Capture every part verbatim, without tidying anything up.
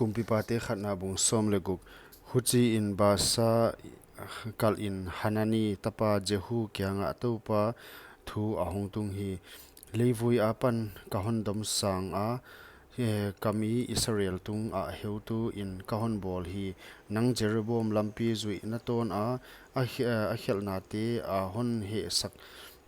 Kumpipate khatna bung sawm leh guk. Huchiin Baasa kalhin Hanani tapa Jehu kiangah Toupa thu a hong tung hi: Leivui apan ka hon dom sanga, eh, ka mi Israel tungah heutu in ka hon bawl hi. Nang Jeroboam lampi zuih na tawna, a khe-, a khelhnate a hon hehsak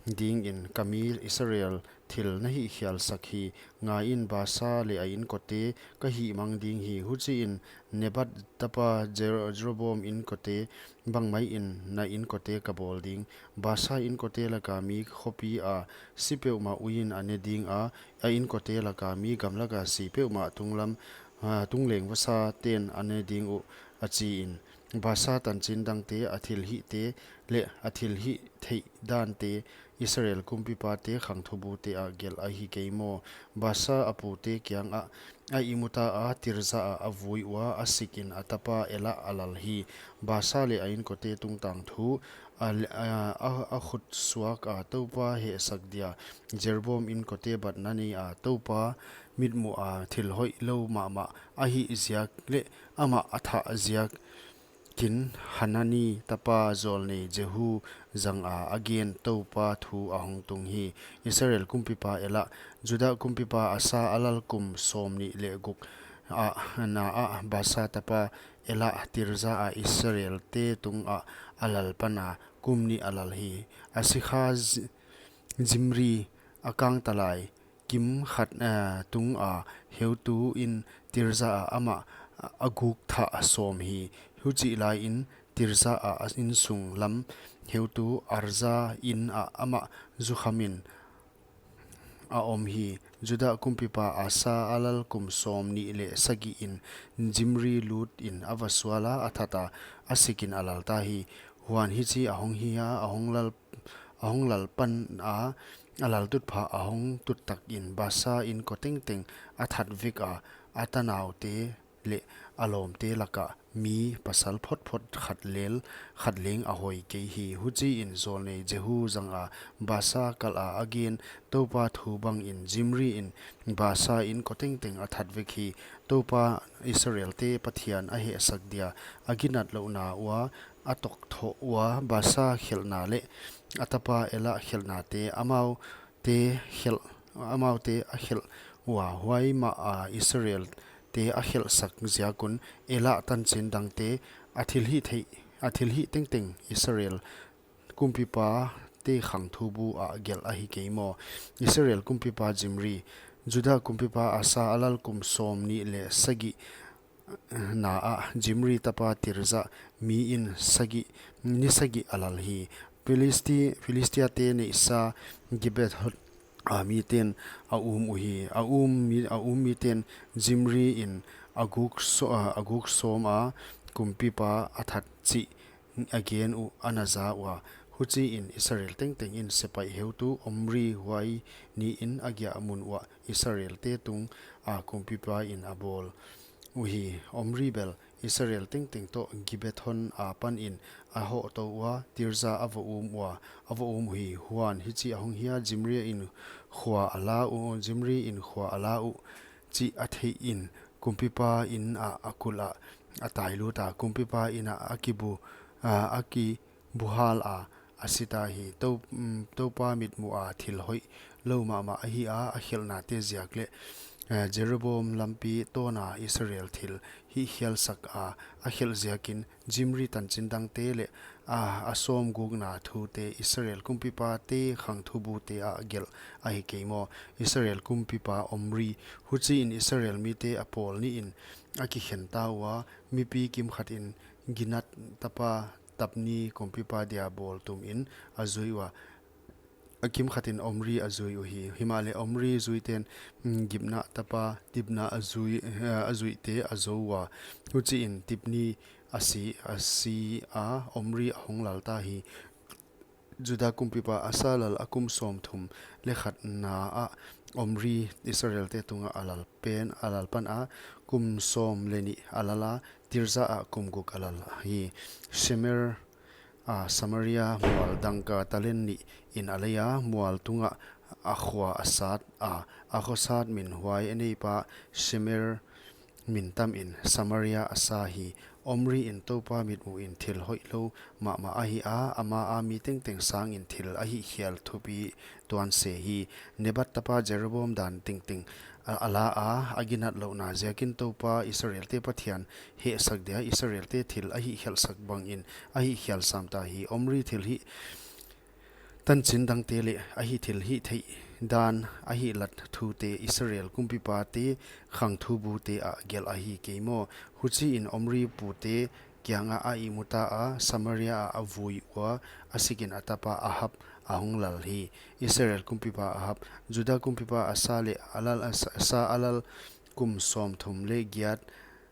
dingin ka mi Israel thil na hihkhialsak hi. Ngaiin, Baasa leh a inkote ka hihmang ding hi. Huchiin Nebat tapa Jer-, Jeroboam inkote bangmaiin na inkote ka bawl ding. Baasa inkote laka mi khopia si peuhmah uiin a ne dinga, a inkote laka mi gamlaka si peuhmah tunglam, ah, tungleng vasaten a ne ding uh, a chiin. Baasa tanchin dangte, a thilhihte leh a thilhih theih dante Israel kumpipate khangthubute ah gelh ahi kei maw? Baasa a pute kiangah a imuta a, Tirza ah a vui ua, a sikin a tapa Ela a lal hi. Baasa leh a inkote tungtang thu a, a, a, a khut suaka Toupa hehsak dia Jeroboam inkote batna neia Toupa mitmuha thil hoihlou mahmah a hih ziak leh amah a thah ziakin Hanani tapa jawlnei Jehu zanga a gen Toupa thu a hong tung hi. Israel kumpipa Ela. Juda kumpipa Asa a lal kum sawmnih leh guk ah, na ah Baasa tapa Ela Tirza ah Israelte tungah a lal pana kum nih a lal hi. A sikha Zi-, Zimri a kangtalai kim khat, eh, tunga heutu in Tirza ah amah a guk thah sawm hi. Huchih laiin Tirza ah a insung lam heutu Arza in ah amah zukhamin a om hi. Juda kumpipa Asa a lal kum sawmnih leh sagih in Zimri lutin a va suala, a thata, a sikin a lal ta hi. Huan hichi a hong hi a, a hong lal, a hong lal pana, a lal tutpha a hong tut takin Baasa inko tengteng a that vek a, a tanaute leh a lawmte lakah mi pasal photphot khat lel, khat leng a hoi kei hi. Huchiin jawlnei Jehu zanga Baasa kala a gen Toupa thu bangin Zimri in Baasa inko tengteng a that vek hi. Toupa Israelte Pathian a hehsak dia a ginatlouhna ua, a tokthoh ua, Baasa khelhna leh a tapa Ela khelhnate, amaute khelh, amaute a khelh ua, huai maha Israelte a khelhsak ziak un Ela tanchin dangte, a thilhih theih, a thilhih tengteng Israel kumpipate khangthubu ah gelh ahi kei maw? Israel kumpipa Zimri. Juda kumpipa Asa a lal kum sawmnih leh sagih na ah Zimri tapa Tirza mi in sagih, ni sagih a lal hi. Philisti-, Philistiate neihsa Gibeath a miten a um uhi. A um mi, a um miten Zimri in a guk so-, a, a guk sawma kumpipa a that chih a gen uh a na za ua. Huchiin Israel tengteng in sepaih heutu Omri huai niin a giahmun uah Israelte tunga kumpipa in a bawl uhi. Omri bel Israel tengteng toh Gibbethon apanin a hohtou ua, Tirza a va um ua, a va um uhi. Huan hichi a hong hi a, Zimri in khua a la uh, Zimri in khua a la uh chih a theihin kumpipa in ah a kulh ah a tai lut a, kumpipa in ah a kibu, a, a ki buhal a, a si ta hi. Tou-, um, Toupa mitmuha thil hoihlou mahmah ahi a, a khelhnate ziak leh, eh, Jeroboam lampi tawna Israel thil hihkhialsak a, a khelh ziakin Zimri tanchin dangte leh, a, a sawmgukna thute Israel kumpipate khangthubute ah gelh ahi kei maw? Israel kumpipa Omri. Huchiin Israel mite a pawl nihin a kikhen ta ua, mipi kimkhatin Ginat tapa Tapni kumpipa dia bawl tumin a zui ua, a kimkhatin Omri a zui uhi. Himahleh Omri zuiten, mm, Gibna tapa Tibna a zui, eh, a zuite a zo ua. Huchiin Tibni a si, a si a, Omri a hong lal ta hi. Juda kumpipa Asa lal a kum sawmthum leh khatna ah Omri Israelte tungah a lal pen, a lal pana kum sawm leh nih a lal a, Tirza ah kum guk a lal hi. Shemer, a, Samaria mual dangka talent nih in a lei a, mual tungah a khua a sat a, a khosat min huai a neipa Shemer mintamin Samaria a sa hi. Omri in Toupa mitmuhin thil hoihlou mahmah a hih a, ama a mi tengteng sangin thil a hihkhial thupi tuan se hi. Nebat tapa Jeroboam dan tengteng a, a la a, a ginatlouhna ziakin Toupa Israelte Pathian hehsak dia Israelte thil a hihkhialsak bangin a hihkhial sam ta hi. Omri thilhih tanchin dangte leh a hih thilhihtheih dan a hihlat thute Israel kumpipate khangthubute ah gelh ahi kei maw? Huchiin Omri pute kiangah a ihmu ta a, Samaria ah a vui ua, a sikin a tapa Ahab a hong lal hi. Israel kumpipa Ahab, Juda kumpipa Asa leh a lal, Asa, Asa a lal kum sawmthum leh giat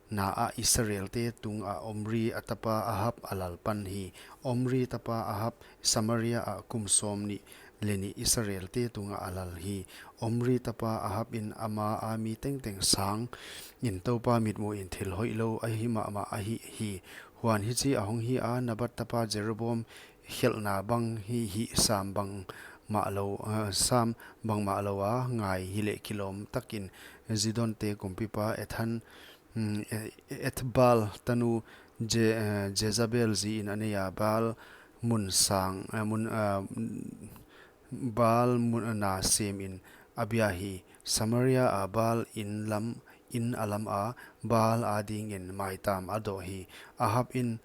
na ah Israelte tungah Omri a tapa Ahab a lal pan hi. Omri tapa Ahab Samaria ah kum sawmnih leh nih Israelte tungah a lal hi. Omri tapa Ahab in ama a mi tengteng sangin Toupa mitmuhin thil hoihlou a hih mahmah ahi hi. Huan hichi a hong hi a, Nebat tapa Jeroboam khelhna bang hi, hih sam bang mah lou, ah, sam bang mah lou a, ngai hileh kilawm takin Zidonte kumpipa Ethan, mm, E-, Ethbaal tanu Je-, eh, Jezebel ziin a nei a, Baal mun sang, eh, mun, ah, Baal mun na semin a bia hi. Samaria a Baal in lam, in a lam a, Baal adingin maitam a doh hi. Ahab in,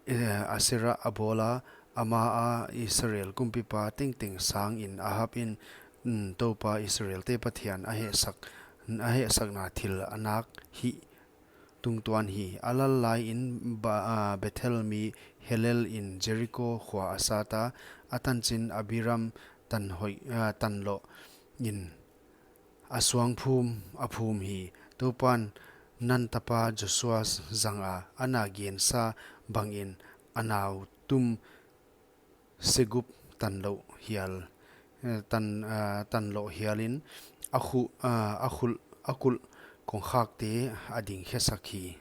eh, Asera a bawl a, ama a Israel kumpipa tengteng sangin Ahab in, mm, Toupa Israelte Pathian a hehsak, a hehsakna thil a nak hih tungtuan hi. A lal laiin Ba-, ah, Bethel mi Helel in Jeriko khua a sat a, a tanchin Abiram tan hoih, ah, tan loh in a suangphum a phum hi. Toupan Nun tapa Joshua zang a, a na gensa bangin a nau tum Segub tan loh hial, eh, tan, ah, tan loh hialin a khu-, ah, a khul, a kulh kongkhakte a dingkhesak hi.